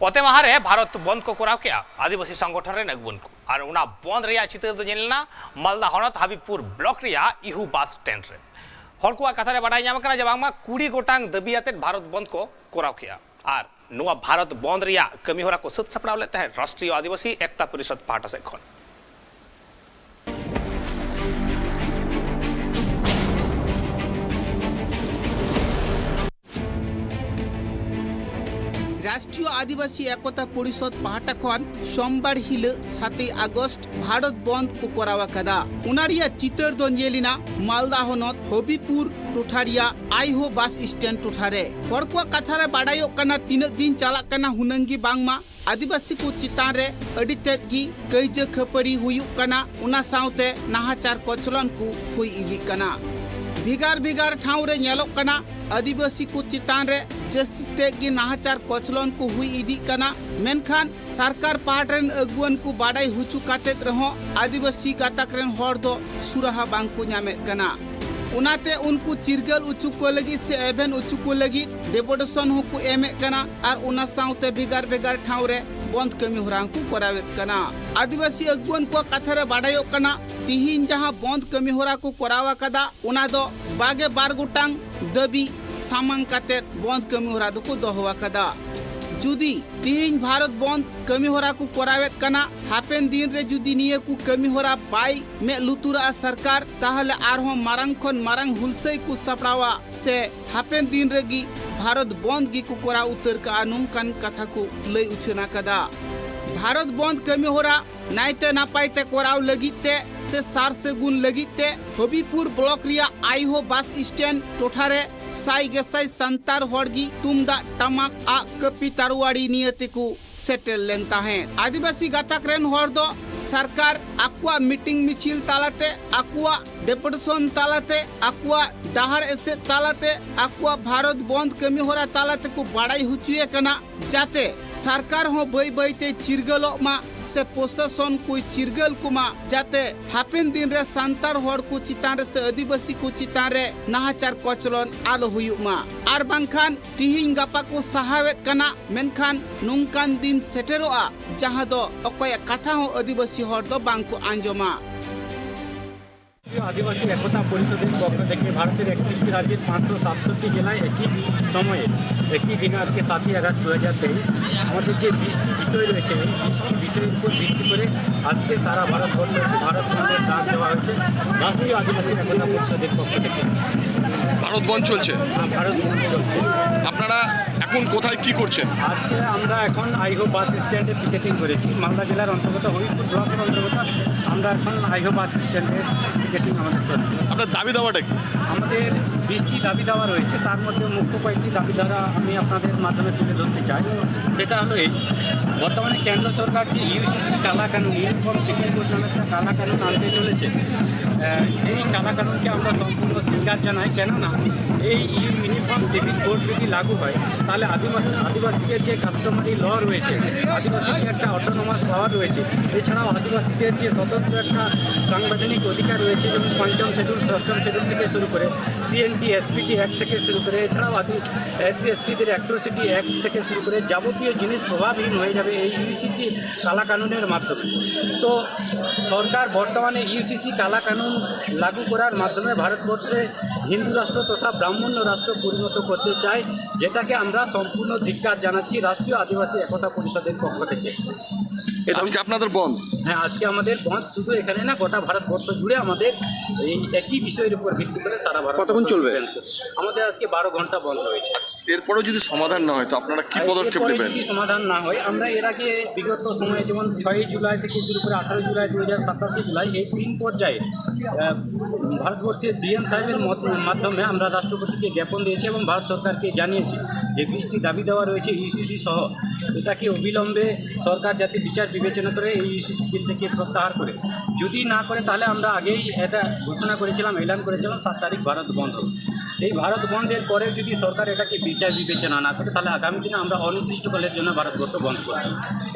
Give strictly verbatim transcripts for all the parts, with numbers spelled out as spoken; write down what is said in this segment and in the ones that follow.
ᱚᱛᱮ ᱢᱟᱦᱟ ᱨᱮ ᱵᱷᱟᱨᱚᱛ ᱵᱚᱱᱫ ᱠᱚ ᱠᱚᱨᱟᱣ ᱠᱮᱜᱼᱟ ᱟᱹᱫᱤᱵᱟᱹᱥᱤ ᱥᱚᱝᱜᱚᱴᱷᱚᱱ ᱨᱮᱱ ᱟᱹᱜᱩᱣᱟᱹᱱ ᱠᱚ᱾ ᱟᱨ ᱚᱱᱟ ᱵᱚᱱᱫ ᱨᱮᱭᱟᱜ ᱪᱤᱛᱟᱹᱨ ᱫᱚ ᱧᱮᱞ ᱞᱮᱱᱟ ᱢᱟᱞᱫᱟ ᱦᱚᱱᱚᱛ ᱦᱟᱵᱤᱵᱯᱩᱨ ᱵᱞᱚᱠ ᱨᱮᱭᱟᱜ ᱤᱦᱩ ᱵᱟᱥ ᱥᱴᱮᱱᱰ ᱨᱮ᱾ ᱦᱚᱲ ᱠᱚᱣᱟᱜ ᱠᱟᱛᱷᱟ ᱨᱮ ᱵᱟᱰᱟᱭ ᱧᱟᱢ ᱟᱠᱟᱱᱟ ᱡᱮ ᱵᱟᱝᱢᱟ ᱠᱩᱲᱤ ᱜᱚᱴᱟᱝ ᱫᱟᱹᱵᱤ ᱟᱛᱮᱫ ᱵᱷᱟᱨᱚᱛ ᱵᱚᱱᱫ ᱠᱚ ᱠᱚᱨᱟᱣ ᱠᱮᱜᱼᱟ᱾ ᱟᱨ ᱱᱚᱣᱟ ᱵᱷᱟᱨᱚᱛ ᱵᱚᱱᱫ ᱨᱮᱭᱟᱜ ᱠᱟᱹᱢᱤ ᱦᱚᱨᱟ ᱠᱚ ᱥᱟᱹᱛ ᱥᱟᱯᱲᱟᱣ ᱞᱮᱫ ᱛᱟᱦᱮᱸᱫ ᱨᱟᱥᱴᱨᱤᱭᱚ ᱟᱹᱫᱤᱵᱟᱹᱥᱤ ᱮᱠᱛᱟ ᱯᱚᱨᱤᱥᱚᱫᱽ ᱯᱟᱦᱴᱟ ᱥᱮᱫ ᱠᱷᱚᱱ᱾ ᱨᱟᱥᱴᱨᱤᱭᱚ ᱟᱹᱫᱤᱵᱟᱹᱥᱤ ᱮᱠᱚᱛᱟ ᱯᱚᱨᱤᱥᱚᱫᱽ ᱯᱟᱦᱴᱟ ᱠᱷᱚᱱ ᱥᱳᱢᱵᱟᱨ ᱦᱤᱞᱟᱹᱜ ᱥᱟᱛᱮᱭ ᱟᱜᱚᱥᱴ ᱵᱷᱟᱨᱚᱛ ᱵᱚᱱᱫ ᱠᱚ ᱠᱚᱨᱟᱣ ᱟᱠᱟᱫᱟ᱾ ᱚᱱᱟ ᱨᱮᱭᱟᱜ ᱪᱤᱛᱟᱹᱨ ᱫᱚ ᱧᱮᱞ ᱮᱱᱟ ᱢᱟᱞᱫᱟ ᱦᱚᱱᱚᱛ ᱦᱚᱵᱤᱯᱩᱨ ᱴᱚᱴᱷᱟ ᱨᱮᱭᱟᱜ ᱟᱭᱦᱳ ᱵᱟᱥ ᱥᱴᱮᱱᱰ ᱴᱚᱴᱷᱟ ᱨᱮ᱾ ᱦᱚᱲ ᱠᱚᱣᱟᱜ ᱠᱟᱛᱷᱟ ᱨᱮ ᱵᱟᱰᱟᱭᱚᱜ ᱠᱟᱱᱟ, ᱛᱤᱱᱟᱹᱜ ᱫᱤᱱ ᱪᱟᱞᱟᱜ ᱠᱟᱱᱟ ᱦᱩᱱᱟᱹᱝ ᱜᱮ ᱵᱟᱝᱢᱟ ᱟᱹᱫᱤᱵᱟᱹᱥᱤ ᱠᱚ ᱪᱮᱛᱟᱱ ᱨᱮ ᱟᱹᱰᱤ ᱛᱮᱫ ᱜᱮ ᱠᱟᱹᱭᱡᱟᱹ ᱠᱷᱟᱹᱯᱟᱹᱨᱤ ᱦᱩᱭᱩᱜ ᱠᱟᱱᱟ, ᱚᱱᱟ ᱥᱟᱶᱛᱮ ᱱᱟᱦᱟᱪᱟᱨ ᱠᱚᱪᱞᱚᱱ ᱠᱚ ᱦᱩᱭ ᱤᱫᱤᱜ ᱠᱟᱱᱟ᱾ ᱵᱷᱮᱜᱟᱨ ᱵᱷᱮᱜᱟᱨ ᱴᱷᱟᱶ ᱨᱮ ᱧᱮᱞᱚᱜ ᱠᱟᱱᱟ, ᱟᱹᱫᱤᱵᱟᱹᱥᱤ ᱠᱚ ᱪᱮᱛᱟᱱ ᱨᱮ ᱡᱟᱹᱥᱛᱤ ᱛᱮᱫ ᱜᱮ ᱱᱟᱦᱟᱪᱟᱨ ᱠᱚᱪᱞᱚᱱ ᱠᱚ ᱦᱩᱭ ᱤᱫᱤᱜ ᱠᱟᱱᱟ, ᱢᱮᱱᱠᱷᱟᱱ ᱥᱚᱨᱠᱟᱨ ᱯᱟᱦᱴᱟ ᱨᱮᱱ ᱟᱹᱜᱩᱣᱟᱹᱱ ᱠᱚ ᱵᱟᱰᱟᱭ ᱦᱚᱪᱚ ᱠᱟᱛᱮᱫ ᱨᱮᱦᱚᱸ ᱟᱹᱫᱤᱵᱟᱹᱥᱤ ᱜᱟᱛᱟᱠ ᱨᱮᱱ ᱦᱚᱲ ᱫᱚ ᱥᱩᱨᱟᱦᱟ ᱵᱟᱝ ᱠᱚ ᱧᱟᱢᱮᱫ ᱠᱟᱱᱟ᱾ ᱚᱱᱟᱛᱮ ᱩᱱᱠᱩ ᱪᱤᱨᱜᱟᱹᱞ ᱦᱚᱪᱚ ᱠᱚ ᱞᱟᱹᱜᱤᱫ ᱥᱮ ᱮᱵᱷᱮᱱ ᱦᱚᱪᱚ ᱠᱚ ᱞᱟᱹᱜᱤᱫ ᱰᱮᱯᱩᱴᱮᱥᱚᱱ ᱦᱚᱸᱠᱚ ᱮᱢᱮᱫ ᱠᱟᱱᱟ ᱟᱨ ᱚᱱᱟ ᱥᱟᱶᱛᱮ ᱵᱷᱮᱜᱟᱨ ᱵᱷᱮᱜᱟᱨ ᱴᱷᱟᱶ ᱨᱮ ᱵᱚᱱᱫ ᱠᱟᱹᱢᱤ ᱦᱚᱨᱟ ᱦᱚᱸᱠᱚ ᱠᱚᱨᱟᱣᱮᱫ ᱠᱟᱱᱟ᱾ ᱟᱹᱫᱤᱵᱟᱹᱥᱤ ᱟᱹᱜᱩᱣᱟᱹᱱ ᱠᱚᱣᱟᱜ ᱠᱟᱛᱷᱟ ᱨᱮ ᱵᱟᱰᱟᱭᱚᱜ ᱠᱟᱱᱟ, ᱛᱤᱦᱤᱧ ᱡᱟᱦᱟᱸ ᱵᱚᱱᱫ ᱠᱟᱹᱢᱤ ᱦᱚᱨᱟ ᱠᱚ ᱠᱚᱨᱟᱣ ᱟᱠᱟᱫᱟ, ᱚᱱᱟ ᱫᱚ ᱵᱟᱜᱮ ᱵᱟᱨ ᱜᱚᱴᱟᱝ ᱫᱟᱹᱵᱤ ᱥᱟᱢᱟᱝ ᱠᱟᱛᱮᱫ ᱵᱚᱱᱫ ᱠᱟᱹᱢᱤ ᱦᱚᱨᱟ ᱫᱚᱠᱚ ᱫᱚᱦᱚ ᱟᱠᱟᱫᱟ᱾ ᱡᱩᱫᱤ ᱛᱤᱦᱤᱧ ᱵᱷᱟᱨᱚᱛ ᱵᱚᱱᱫ ᱠᱟᱹᱢᱤ ᱦᱚᱨᱟ ᱠᱚ ᱠᱚᱨᱟᱣᱮᱫ ᱠᱟᱱᱟ, ᱦᱟᱯᱮᱱ ᱫᱤᱱ ᱨᱮ ᱡᱩᱫᱤ ᱱᱤᱭᱟᱹ ᱠᱚ ᱠᱟᱹᱢᱤ ᱦᱚᱨᱟ ᱵᱟᱭ ᱢᱮᱫ ᱞᱩᱛᱩᱨᱟᱜᱼᱟ ᱥᱚᱨᱠᱟᱨ, ᱛᱟᱦᱚᱞᱮ ᱟᱨᱦᱚᱸ ᱢᱟᱨᱟᱝ ᱠᱷᱚᱱ ᱢᱟᱨᱟᱝ ᱦᱩᱞᱥᱟᱹᱭ ᱠᱚ ᱥᱟᱯᱲᱟᱣᱟ ᱥᱮ ᱦᱟᱯᱮᱱ ᱫᱤᱱ ᱨᱮᱜᱮ ᱵᱷᱟᱨᱚᱛ ᱵᱚᱱᱫ ᱜᱮᱠᱚ ᱠᱚᱨᱟᱣ ᱩᱛᱟᱹᱨ ᱠᱟᱜᱼᱟ, ᱱᱚᱝᱠᱟᱱ ᱠᱟᱛᱷᱟ ᱠᱚ ᱞᱟᱹᱭ ᱩᱪᱷᱟᱹᱱ ᱟᱠᱟᱫᱟ᱾ ᱵᱷᱟᱨᱚᱛ ᱵᱚᱱᱫ ᱠᱟᱹᱢᱤ ᱦᱚᱨᱟ ᱱᱟᱭᱛᱮ ᱱᱟᱯᱟᱭ ᱛᱮ ᱠᱚᱨᱟᱣ ᱞᱟᱹᱜᱤᱫ ᱛᱮ ᱥᱮ ᱥᱟᱨ ᱥᱟᱹᱜᱩᱱ ᱞᱟᱹᱜᱤᱫ ᱛᱮ ᱦᱚᱵᱤᱯᱩᱨ ᱵᱞᱚᱠ ᱨᱮᱭᱟᱜ ᱟᱭᱦᱳ ᱵᱟᱥ ᱥᱴᱮᱱᱰ ᱴᱚᱴᱷᱟ ᱨᱮ ᱥᱟᱭ ᱜᱮᱥᱟᱭ ᱥᱟᱱᱛᱟᱲ ᱦᱚᱲ ᱜᱮ ᱛᱩᱢᱫᱟᱜ ᱴᱟᱢᱟᱠ ᱟᱜ ᱠᱟᱹᱯᱤ ᱛᱟᱨᱣᱟᱲᱤ ᱱᱤᱭᱟᱹ ᱛᱮᱠᱚ ᱥᱮᱴᱮᱨ ᱞᱮᱱ ᱛᱟᱦᱮᱸᱫ᱾ ᱟᱹᱫᱤᱵᱟᱹᱥᱤ ᱜᱟᱛᱟᱠ ᱨᱮᱱ ᱦᱚᱲ ᱫᱚ ᱥᱚᱨᱠᱟᱨ ᱟᱠᱚᱣᱟᱜ ᱢᱤᱴᱤᱝ ᱢᱤᱪᱷᱤᱞ ᱛᱟᱞᱟᱛᱮ, ᱟᱠᱚᱣᱟᱜ ᱰᱮᱯᱩᱴᱮᱥᱚᱱ ᱛᱟᱞᱟᱛᱮ, ᱟᱠᱚᱣᱟᱜ ᱰᱟᱦᱟᱨ ᱮᱥᱮᱫ ᱛᱟᱞᱟᱛᱮ, ᱟᱠᱚᱣᱟᱜ ᱵᱷᱟᱨᱚᱛ ᱵᱚᱱᱫ ᱠᱟᱹᱢᱤ ᱦᱚᱨᱟ ᱛᱟᱞᱟ ᱛᱮᱠᱚ ᱵᱟᱲᱟᱭ ᱦᱚᱪᱚᱭᱮ ᱠᱟᱱᱟ, ᱡᱟᱛᱮ ᱥᱚᱨᱠᱟᱨ ᱦᱚᱸ ᱵᱟᱹᱭ ᱵᱟᱹᱭ ᱛᱮ ᱪᱤᱨᱜᱟᱹᱞᱚᱜ ᱢᱟ ᱥᱮ ᱯᱨᱚᱥᱟᱥᱚᱱ ᱠᱚᱭ ᱪᱤᱨᱜᱟᱹᱞ ᱠᱚᱢᱟ, ᱡᱟᱛᱮ ᱦᱟᱯᱮᱱ ᱫᱤᱱ ᱨᱮ ᱥᱟᱱᱛᱟᱲ ᱦᱚᱲ ᱠᱚ ᱪᱮᱛᱟᱱ ᱨᱮ ᱥᱮ ᱟᱹᱫᱤᱵᱟᱹᱥᱤ ᱠᱚ ᱪᱮᱛᱟᱱ ᱨᱮ ᱱᱟᱦᱟᱪᱟᱨ ᱠᱚᱪᱞᱚᱱ ᱟᱞᱚ ᱦᱩᱭᱩᱜ ᱢᱟ᱾ ᱟᱨ ᱵᱟᱝᱠᱷᱟᱱ ᱛᱤᱦᱤᱧ ᱜᱟᱯᱟ ᱠᱚ ᱥᱟᱦᱟᱣᱮᱫ ᱠᱟᱱᱟ, ᱢᱮᱱᱠᱷᱟᱱ ᱱᱚᱝᱠᱟᱱ ᱫᱤᱱ ᱥᱮᱴᱮᱨᱚᱜᱼᱟ, ᱡᱟᱦᱟᱸ ᱫᱚ ᱚᱠᱚᱭᱟᱜ ᱠᱟᱛᱷᱟ ᱦᱚᱸ ᱟᱹᱫᱤᱵᱟᱹᱥᱤ ᱦᱚᱲ ᱫᱚ ᱵᱟᱝ ᱠᱚ ᱟᱸᱡᱚᱢᱟ᱾ আদিবাসী একতা পরিষদের পক্ষ থেকে ভারতের একত্রিশটি রাজ্যের পাঁচশো সাতষট্টি জেলায় একই সময়ে একই দিনে আজকে সাতই আগস্ট দু হাজার তেইশ আমাদের যে বিশটি বিষয় রয়েছে, এই বিশটি বিষয়ের উপর ভিত্তি করে আজকে সারা ভারতবর্ষে একটি ভারত বন্ধের ডাক দেওয়া হয়েছে রাষ্ট্রীয় আদিবাসী একতা পরিষদের পক্ষ থেকে। ভারত বন্ধ চলছে। আহ, ভারত বন্ধ চলছে। আপনারা এখন কোথায় কি করছেন? আজকে আমরা এখন আইহো বাস স্ট্যান্ডে পিকেটিং করেছি। মালদা জেলার অন্তর্গত হবিপুর ব্লকের অন্তর্গত আমরা এখন আইহো বাস স্ট্যান্ডে পিকেটিং আমাদের চলছে। আপনার দাবি দাওয়াটা কি? আমাদের বিশটি দাবি দাওয়া রয়েছে, তার মধ্যে মুখ্য কয়েকটি দাবি দাওয়া আমি আপনাদের মাধ্যমে তুলে ধরতে চাই। সেটা হলো এই, বর্তমানে কেন্দ্র সরকার যে ইউসিসি কালা কানুন, ইউনিফর্ম সিভিল কোড নামে একটা কালা কানুন আনতে চলেছে, আহ, এই কালা কানুনকে আমরা সম্পূর্ণ ধিক্কার জানাই। কেননা এই ইউনিফর্ম সিভিল কোড যদি লাগু হয়, তাহলে আদিবাসী আদিবাসীদের যে কাস্টমারি ল রয়েছে, আদিবাসীর যে একটা অটোনোমাস পাওয়ার রয়েছে, এছাড়াও আদিবাসীদের যে স্বতন্ত্র একটা সাংবিধানিক অধিকার রয়েছে, যেমন পঞ্চম শিডিউল, ষষ্ঠম শিডিউল থেকে শুরু করে সিএনটি এসপিটি অ্যাক্ট থেকে শুরু করে, এছাড়াও আদি এসসি এসটিদের অ্যাট্রোসিটি অ্যাক্ট থেকে শুরু করে যাবতীয় জিনিস প্রভাবহীন হয়ে যাবে এই ইউসিসি কালা কানুনের মাধ্যমে। তো সরকার বর্তমানে ইউসিসি কালা কানুন লাগু করার মাধ্যমে ভারতবর্ষে হিন্দু রাষ্ট্র তথা ব্রাহ্মণ্য রাষ্ট্র পরিণত করতে চায়, যেটাকে আমরা সম্পূর্ণ ধিক্কার জানাচ্ছি রাষ্ট্রীয় আদিবাসী একতা পরিষদের পক্ষ থেকে। আজকে আপনাদের বন্ধ। হ্যাঁ, আজকে আমাদের বন্ধ শুধু এখানে না, গোটা ভারতবর্ষ জুড়ে আমাদের এই একই বিষয়ের উপর ভিত্তি করে সারা ভারত কতক্ষণ চলবে? আমাদের আজকে বারো ঘন্টা বন্ধ হয়েছে। এরপরেও যদি সমাধান না হয়, তো আপনারা কি আর পদক্ষেপ এরপরে নেবেন? যদি সমাধান না হয়, আমরা এর আগে বিগত সময়ে যেমন ছয়ই জুলাই থেকে শুরু করে আঠারোই জুলাই, দুই হাজার সাতাশে জুলাই, এই তিন পর্যায়ে আহ, ভারতবর্ষের ডিএম সাহেবের মত- মাধ্যমে আমরা রাষ্ট্রপতিকে জ্ঞাপন দিয়েছি এবং ভারত সরকারকে জানিয়েছি যে বিশটি দাবি দেওয়া রয়েছে ইউসিসি সহ, এটাকে অবিলম্বে সরকার যাতে বিচার বিবেচনা করে এই ইউসিসি বিলটাকে প্রত্যাহার করে। যদি না করে, তাহলে আমরা আগেই এটা ঘোষণা করেছিলাম, এলান করেছিলাম, সাত তারিখ ভারত বন্ধ। এই ভারত বন্ধের পরে যদি সরকার এটাকে বিচার বিবেচনা না করে, তাহলে আগামী দিনে আমরা অনির্দিষ্টকালের জন্য ভারতবর্ষ বন্ধ করব।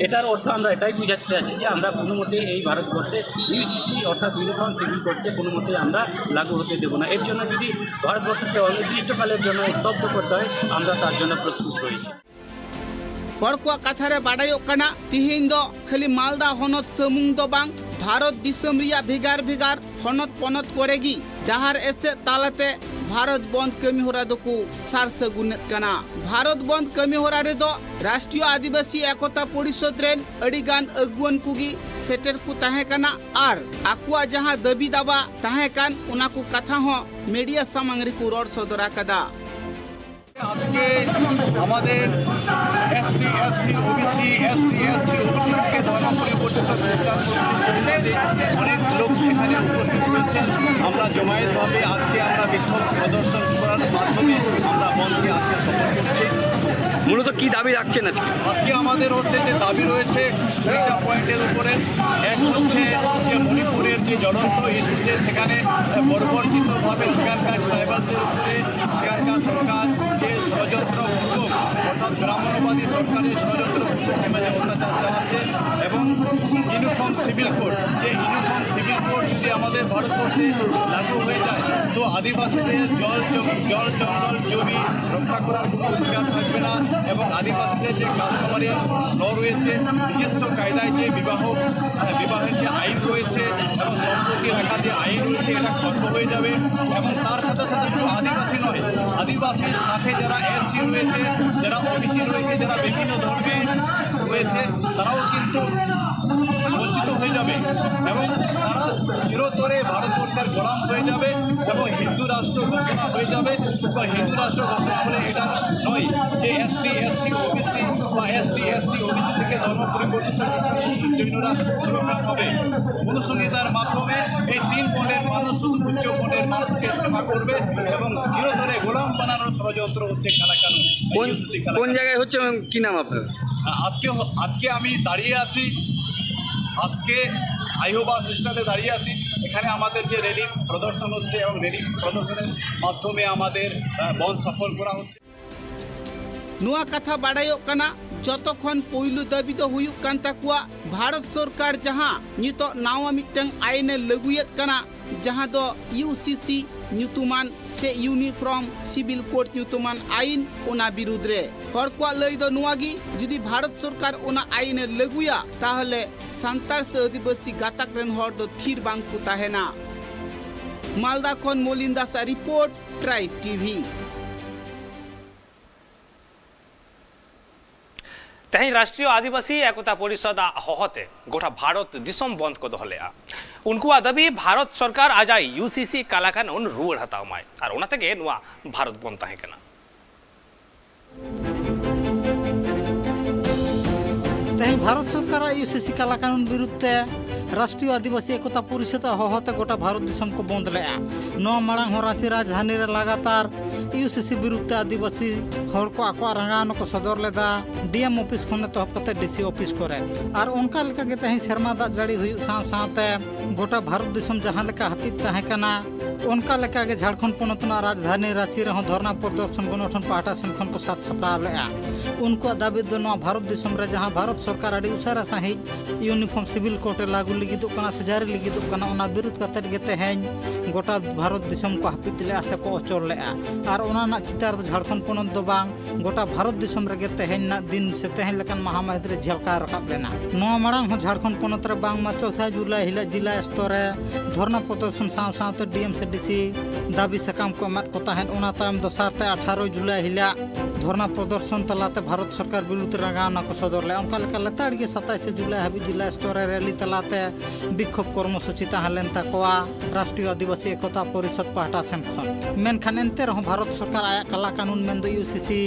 এটার অর্থ আমরা এটাই বুঝাতে চাচ্ছি যে আমরা কোনো মতে এই ভারতবর্ষে ইউসিসি অর্থাৎ ইউনিফর্ম সিভিল কোডকে কোনো মতে আমরা লাগু হতে দেব না। এর জন্য যদি ভারতবর্ষকে অনির্দিষ্টকালের জন্য স্তব্ধ করতে হয়, আমরা তার জন্য প্রস্তুত রয়েছি। ᱦᱚᱲ ᱠᱚᱣᱟᱜ ᱠᱟᱛᱷᱟ ᱨᱮ ᱵᱟᱰᱟᱭᱚᱜ ᱠᱟᱱᱟ, ᱛᱤᱦᱤᱧ ᱫᱚ ᱠᱷᱟᱹᱞᱤ ᱢᱟᱞᱫᱟ ᱦᱚᱱᱚᱛ ᱥᱩᱢᱩᱝ ᱫᱚ ᱵᱟᱝ, ᱵᱷᱟᱨᱚᱛ ᱫᱤᱥᱚᱢ ᱨᱮᱭᱟᱜ ᱵᱷᱮᱜᱟᱨ ᱵᱷᱮᱜᱟᱨ ᱦᱚᱱᱚᱛ ᱯᱚᱱᱚᱛ ᱠᱚᱨᱮ ᱜᱮ ᱰᱟᱦᱟᱨ ᱮᱥᱮᱫ ᱛᱟᱞᱟᱛᱮ ᱵᱷᱟᱨᱚᱛ ᱵᱚᱱᱫ ᱠᱟᱹᱢᱤ ᱦᱚᱨᱟ ᱫᱚᱠᱚ ᱥᱟᱨ ᱥᱟᱹᱜᱩᱱᱮᱫ ᱠᱟᱱᱟ᱾ ᱵᱷᱟᱨᱚᱛ ᱵᱚᱱᱫ ᱠᱟᱹᱢᱤ ᱦᱚᱨᱟ ᱨᱮᱫᱚ ᱨᱟᱥᱴᱨᱤᱭᱚ ᱟᱹᱫᱤᱵᱟᱹᱥᱤ ᱮᱠᱚᱛᱟ ᱯᱚᱨᱤᱥᱚᱫᱽ ᱨᱮᱱ ᱟᱹᱰᱤ ᱜᱟᱱ ᱟᱹᱜᱩᱣᱟᱹᱱ ᱠᱚᱜᱮ ᱥᱮᱴᱮᱨ ᱠᱚ ᱛᱟᱦᱮᱸ ᱠᱟᱱᱟ ᱟᱨ ᱟᱠᱚᱣᱟᱜ ᱡᱟᱦᱟᱸ ᱫᱟᱹᱵᱤ ᱫᱟᱵᱟ ᱛᱟᱦᱮᱸ ᱠᱟᱱ, ᱚᱱᱟ ᱠᱚ ᱠᱟᱛᱷᱟ ᱦᱚᱸ ᱢᱤᱰᱤᱭᱟ ᱥᱟᱢᱟᱝ ᱨᱮᱠᱚ ᱨᱚᱲ ᱥᱚᱫᱚᱨ ᱟᱠᱟᱫᱟ᱾ আজকে আমাদের ST, SC, OBC, ST, SC, OBC থেকে ধর্ম পরিবর্তিত খ্রিস্টান মুসলিম কমিউনিটি অনেক লোক এখানে উপস্থিত হয়েছেন। আমরা জমায়েতভাবে আজকে আমরা বিক্ষোভ প্রদর্শন করার মাধ্যমে আমরা বন্ধকে আজকে সফল করছি। মূলত কি দাবি রাখছেন আজকে? আজকে আমাদের হচ্ছে যে দাবি রয়েছে তিনটা পয়েন্টের উপরে। এক হচ্ছে যে মণিপুরের যে জ্বলন্ত ইস্যু, যে সেখানে বর্বরচিতভাবে সেখানকার ট্রাইবালদের উপরে সেখানকার সরকার যে ষড়যন্ত্রপূর্বক, অর্থাৎ ব্রাহ্মণবাদী সরকারের ষড়যন্ত্রপূর্বক সেখানে অত্যাচার চালাচ্ছে, এবং ইউনিফর্ম সিভিল কোড, যে ইউনিফর্ম সিভিল কোড যদি আমাদের ভারতবর্ষে লাগু হয়ে যায়, তো আদিবাসীদের জল জম-, জল জঙ্গল জমি রক্ষা করার কোনো অধিকার থাকবে না, এবং আদিবাসীদের যে কাস্টমারি ল রয়েছে, নিজস্ব কায়দায় যে বিবাহ, আহ, বিবাহের যে আইন রয়েছে এবং সম্পত্তি রাখার যে আইন রয়েছে, এটা খর্ব হয়ে যাবে। এবং তার সাথে সাথে শুধু আদিবাসী নয়, আদিবাসীর সাথে যারা এসসি রয়েছে, যারা ওবিসি রয়েছে, যারা বিভিন্ন ধর্মে রয়েছে, তারাও কিন্তু বঞ্চিত হয়ে যাবে এবং তারা চিরতরে ভারতবর্ষের গোলাম হয়ে যাবে এবং হিন্দু রাষ্ট্র ঘোষণা হয়ে যাবে। বা হিন্দু রাষ্ট্র ঘোষণা হলে এটা নয় যে এসটি, এসসি, ওবিসি বা এসটি, এসসি, ওবিসি থেকে ধর্ম পরিবর্তিত জৈনরা শিরোধার্য হবে। মনুসংহিতার মাধ্যমে এই তিন বর্ণের মানুষ শুধু উচ্চ বর্ণের মানুষকে সেবা করবে এবং চিরতরে গোলাম বানানোর ষড়যন্ত্র হচ্ছে কালাকানুন, কোন, ইউসিসি কালাকানুন। কোন জায়গায় হচ্ছে এবং কি নাম আপনার? আজকে হ-, আজকে আমি দাঁড়িয়ে আছি, আজকে আইহো বাস স্ট্যান্ডে দাঁড়িয়ে আছি। এখানে আমাদের যে র্যালি প্রদর্শন হচ্ছে এবং র্যালি প্রদর্শনের মাধ্যমে আমাদের আহ, বন্ধ সফল করা হচ্ছে। ᱱᱚᱣᱟ ᱠᱟᱛᱷᱟ ᱵᱟᱰᱟᱭᱚᱜ ᱠᱟᱱᱟ, ᱡᱚᱛᱚ ᱠᱷᱚᱱ ᱯᱩᱭᱞᱩ ᱫᱟᱹᱵᱤ ᱫᱚ ᱦᱩᱭᱩᱜ ᱠᱟᱱ ᱛᱟᱠᱚᱣᱟ, ᱵᱷᱟᱨᱚᱛ ᱥᱚᱨᱠᱟᱨ ᱡᱟᱦᱟᱸ ᱱᱤᱛᱚᱜ ᱱᱟᱣᱟ ᱢᱤᱫᱴᱟᱝ ᱟᱭᱤᱱ ᱮ ᱞᱟᱹᱜᱩᱭᱮᱫ ᱠᱟᱱᱟ, ᱡᱟᱦᱟᱸ ᱫᱚ ᱤᱭᱩ ᱥᱤ ᱥᱤ ᱧᱩᱛᱩᱢᱟᱱ ᱥᱮ Uniform Civil Code ᱧᱩᱛᱩᱢᱟᱱ ᱟᱭᱤᱱ, ᱚᱱᱟ ᱵᱤᱨᱩᱫᱽ ᱨᱮ᱾ ᱦᱚᱲ ᱠᱚᱣᱟᱜ ᱞᱟᱹᱭ ᱫᱚ ᱱᱚᱣᱟ ᱜᱮ, ᱡᱩᱫᱤ ᱵᱷᱟᱨᱚᱛ ᱥᱚᱨᱠᱟᱨ ᱚᱱᱟ ᱟᱭᱤᱱ ᱮ ᱞᱟᱹᱜᱩᱭᱟ, ᱛᱟᱦᱚᱞᱮ ᱥᱟᱱᱛᱟᱲ ᱥᱮ ᱟᱹᱫᱤᱵᱟᱹᱥᱤ ᱜᱟᱛᱟᱠ ᱨᱮᱱ ᱦᱚᱲ ᱫᱚ ᱛᱷᱤᱨ ᱵᱟᱝ ᱠᱚ ᱛᱟᱦᱮᱱᱟ᱾ ᱢᱟᱞᱫᱟ ᱠᱷᱚᱱ ᱢᱚᱞᱤᱱ ᱫᱟᱥ ᱟᱜ ᱨᱤᱯᱳᱨᱴ, ᱴᱨᱟᱭᱤᱵᱽ ᱴᱤᱵᱷᱤ᱾ ᱛᱮᱦᱮᱧ ᱨᱟᱥᱴᱨᱤᱭᱚ ᱟᱹᱫᱤᱵᱟᱹᱥᱤ ᱮᱠᱚᱛᱟ ᱯᱚᱨᱤᱥᱚᱫᱽ ᱟᱜ ᱦᱚᱦᱚᱛᱮ ᱜᱚᱴᱟ ᱵᱷᱟᱨᱚᱛ ᱫᱤᱥᱚᱢ ᱵᱚᱱᱫ ᱠᱚ ᱫᱚᱦᱚ ᱞᱮᱫᱼᱟ᱾ ᱩᱱᱠᱩᱣᱟᱜ ᱫᱟᱹᱵᱤ, ᱵᱷᱟᱨᱚᱛ ᱥᱚᱨᱠᱟᱨ ᱟᱡᱟᱜ ᱤᱭᱩ ᱥᱤ ᱥᱤ ᱠᱟᱞᱟ ᱠᱟᱹᱱᱩᱱ ᱨᱩᱣᱟᱹᱲ ᱦᱟᱛᱟᱣ ᱢᱟᱭ, ᱟᱨ ᱚᱱᱟ ᱛᱮᱜᱮ ᱱᱚᱣᱟ ᱵᱷᱟᱨᱚᱛ ᱵᱚᱱᱫ ᱛᱟᱦᱮᱸ ᱠᱟᱱᱟ᱾ ᱛᱮᱦᱮᱧ ᱵᱷᱟᱨᱚᱛ ᱥᱚᱨᱠᱟᱨᱟᱜ ᱤᱭᱩ ᱥᱤ ᱥᱤ ᱠᱟᱞᱟ ᱠᱟᱹᱱᱩᱱ ᱵᱤᱨᱩᱫᱽ ᱛᱮ ᱨᱟᱥᱴᱨᱤᱭᱚ ᱟᱹᱫᱤᱵᱟᱹᱥᱤ ᱮᱠᱚᱛᱟ ᱯᱚᱨᱤᱥᱚᱫᱽ ᱟᱜ ᱦᱚᱦᱚᱛᱮ ᱜᱚᱴᱟ ᱵᱷᱟᱨᱚᱛ ᱫᱤᱥᱚᱢ ᱠᱚ ᱵᱚᱱᱫ ᱞᱮᱫᱼᱟ᱾ ᱱᱚᱣᱟ ᱢᱟᱲᱟᱝ ᱦᱚᱸ ᱨᱟᱸᱪᱤ ᱨᱟᱡᱽᱫᱷᱟᱱᱤ ᱨᱮ ᱞᱟᱜᱟᱛᱟᱨ ᱤᱭᱩ ᱥᱤ ᱥᱤ ᱵᱤᱨᱩᱫᱽ ᱛᱮ ᱟᱹᱫᱤᱵᱟᱹᱥᱤ ᱦᱚᱲ ᱠᱚ ᱟᱠᱚᱣᱟᱜ ᱨᱟᱸᱜᱟᱣᱱᱟ ᱠᱚ ᱥᱚᱫᱚᱨ ᱞᱮᱫᱟ, ᱰᱤ ᱮᱢ ᱚᱯᱷᱤᱥ ᱠᱷᱚᱱ ᱮᱛᱚᱦᱚᱵ ᱠᱟᱛᱮ ᱰᱤ ᱥᱤ ᱚᱯᱷᱤᱥ ᱠᱚᱨᱮ᱾ ᱟᱨ ᱚᱱᱠᱟ ᱞᱮᱠᱟᱜᱮ ᱛᱮᱦᱮᱧ ᱥᱮᱨᱢᱟ ᱫᱟᱜ ᱡᱟᱹᱲᱤ ᱦᱩᱭᱩᱜ ᱥᱟᱶ ᱥᱟᱶᱛᱮ ᱜᱚᱴᱟ ᱵᱷᱟᱨᱚᱛ ᱫᱤᱥᱚᱢ ᱡᱟᱦᱟᱸ ᱞᱮᱠᱟ ᱦᱟᱹᱯᱤᱫ ᱛᱟᱦᱮᱸ ᱠᱟᱱᱟ, ᱚᱱᱠᱟ ᱞᱮᱠᱟᱜᱮ ᱡᱷᱟᱲᱠᱷᱚᱸᱰ ᱯᱚᱱᱚᱛ ᱨᱮᱱᱟᱜ ᱨᱟᱡᱽᱫᱷᱟᱱᱤ ᱨᱟᱸᱪᱤ ᱨᱮᱦᱚᱸ ᱫᱷᱚᱨᱱᱟ ᱯᱨᱚᱫᱚᱨᱥᱚᱱ ᱜᱚᱱᱚᱴᱷᱚᱱ ᱯᱟᱦᱴᱟ ᱥᱮᱱ ᱠᱷᱚᱱ ᱠᱚ ᱥᱟᱛ ᱥᱟᱯᱲᱟᱣ ᱞᱮᱫᱼᱟ᱾ ᱩᱱᱠᱩᱣᱟᱜ ᱫᱟᱹᱵᱤ ᱫᱚ ᱱᱚᱣᱟ ᱵᱷᱟᱨᱚᱛ ᱫᱤᱥᱚᱢ ᱨᱮ ᱡᱟᱦᱟᱸ ᱵᱷᱟᱨᱚᱛ ᱥᱚᱨᱠᱟᱨ ᱟᱹᱰᱤ ᱩᱥᱟᱹᱨᱟ ᱥᱟᱺᱦᱤᱡ Uniform Civil Code ᱮ ᱞᱟᱹᱜᱩ ᱞᱟᱹᱜᱤᱫᱚᱜ ᱠᱟᱱᱟ ᱥᱮ ᱡᱟᱹᱨᱤ ᱞᱟᱹᱜᱤᱫᱚᱜ ᱠᱟᱱᱟ, ᱚᱱᱟ ᱵᱤᱨᱩᱫᱽ ᱠᱟᱛᱮᱫ ᱜᱮ ᱛᱮᱦᱮᱧ ᱜᱚᱴᱟ ᱵᱷᱟᱨᱚᱛ ᱫᱤᱥᱚᱢ ᱠᱚ ᱦᱟᱹᱯᱤᱫ ᱞᱮᱫᱼᱟ ᱥᱮ ᱠᱚ ᱚᱪᱚᱞ ᱞᱮᱫᱼᱟ᱾ ᱟᱨ ᱚᱱᱟ ᱨᱮᱱᱟᱜ ᱪᱤᱛᱟᱹᱨ ᱫᱚ ᱡᱷᱟᱲᱠᱷᱚᱸᱰ ᱯᱚᱱᱚᱛ ᱫᱚ ᱵᱟᱝ, ᱜᱚᱴᱟ ᱵᱷᱟᱨᱚᱛ ᱫᱤᱥᱚᱢ ᱨᱮᱜᱮ ᱛᱮᱦᱮᱧ ᱨᱮᱱᱟᱜ ᱫᱤᱱ ᱥᱮ ᱛᱮᱦᱮᱧ ᱞᱮᱠᱟᱱ ᱢᱟᱦᱟ ᱢᱟᱹᱦᱤᱛ ᱨᱮ ᱡᱷᱟᱞᱠᱟᱣ ᱨᱟᱠᱟᱵ ᱞᱮᱱᱟ᱾ ᱱᱚᱣᱟ ᱢᱟᱲᱟᱝ ᱦᱚᱸ ᱡᱷᱟᱲᱠᱷᱚᱸᱰ ᱯᱚᱱᱚᱛ ᱨᱮ ᱵᱟᱝᱢᱟ ᱪᱳᱣᱛᱷᱟ ᱡᱩᱞᱟᱭ ᱦᱤᱞᱳᱜ ᱡᱤᱞᱟ ᱥᱛᱚᱨ ᱨᱮ ᱫᱷᱚᱨᱱᱟ ᱯᱨᱚᱫᱚᱨᱥᱚᱱ ᱥᱟᱶ ᱥᱟᱶᱛᱮ ᱰᱤ ᱮᱢ ᱥᱮ ᱰᱤ ᱥᱤ ᱫᱟᱹᱵᱤ ᱥᱟᱠᱟᱢ ᱠᱚ ᱮᱢᱟᱫ ᱠᱚ ᱛᱟᱦᱮᱸᱫ᱾ ᱚᱱᱟ ᱛᱟᱭᱚᱢ ᱫᱚᱥᱟᱨ ᱛᱮ ᱟᱴᱷᱟᱨᱚ ᱡᱩᱞᱟᱭ ᱦᱤᱞᱳᱜ ᱫᱷᱚᱨᱱᱟ ᱯᱨᱚᱫᱚᱨᱥᱚᱱ ᱛᱟᱞᱟᱛᱮ ᱵᱷᱟᱨᱚᱛ ᱥᱚᱨᱠᱟᱨ ᱵᱤᱨᱩᱫᱽ ᱨᱮ ᱨᱟᱸᱜᱟᱣᱱᱟ ᱠᱚ ᱥᱚᱫᱚᱨ ᱞᱮᱫᱼᱟ᱾ ᱚᱱᱠᱟ ᱞᱮᱠᱟ ᱞᱮᱛᱟᱲ ᱜᱮ ᱥᱟᱛᱟᱭᱥᱮ ᱡᱩᱞᱟᱭ ᱦᱟᱹᱵᱤᱡ ᱡᱤᱞᱟ ᱥᱛᱚᱨ ᱨᱮ ᱨᱮᱞᱤ ᱛᱟᱞᱟᱛᱮ ᱵᱤᱠᱠᱷᱳᱵ ᱠᱚᱨᱢᱚᱥᱩᱪᱤ ᱛᱟᱦᱮᱸ ᱞᱮᱱ ᱛᱟᱠᱚᱣᱟ ᱨᱟᱥᱴᱨᱤᱭᱚ ᱟᱹᱫᱤᱵᱟᱹᱥᱤ ᱮᱠᱚᱛᱟ ᱯᱚᱨᱤᱥᱚᱫᱽ ᱯᱟᱦᱴᱟ ᱥᱮᱱ ᱠᱷᱚᱱ᱾ ᱢᱮᱱᱠᱷᱟᱱ ᱮᱱᱛᱮ ᱨᱮᱦᱚᱸ ᱵᱷᱟᱨᱚᱛ ᱥᱚᱨᱠᱟᱨ ᱟᱭᱟᱜ ᱠᱟᱞᱟ ᱠᱟᱹᱱᱩᱱ ᱢᱮᱱᱫᱚ ᱤᱭᱩ ᱥᱤ ᱥᱤ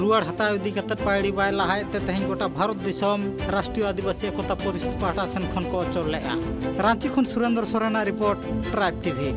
ᱨᱩᱣᱟᱹᱲ ᱦᱟᱛᱟᱣ ᱤᱫᱤ ᱠᱟᱛᱮ ᱯᱟᱹᱭᱲᱤ ᱵᱟᱭ ᱞᱟᱦᱟᱭᱮᱫ ᱛᱮ ᱛᱮᱦᱮᱧ ᱜᱚᱴᱟ ᱵᱷᱟᱨᱚᱛ ᱫᱤᱥᱚᱢ ᱨᱟᱥᱴᱨᱤᱭᱚ ᱟᱹᱫᱤᱵᱟᱹᱥᱤ ᱮᱠᱚᱛᱟ ᱯᱚᱨᱤᱥᱚᱫᱽ ᱯᱟᱦᱴᱟ ᱥᱮᱱ ᱠᱷᱚᱱ ᱠᱚ ᱚᱪᱚᱞ ᱞᱮᱫᱼᱟ᱾ ᱨᱟᱸᱪᱤ ᱠᱷᱚᱱ ᱥᱩᱨᱮᱱᱫᱨᱚ ᱥᱚᱨᱮᱱᱟᱜ ᱨᱤᱯᱳᱨᱴ, ᱴᱨᱟᱭᱤᱵᱽ ᱴᱤᱵᱷᱤ᱾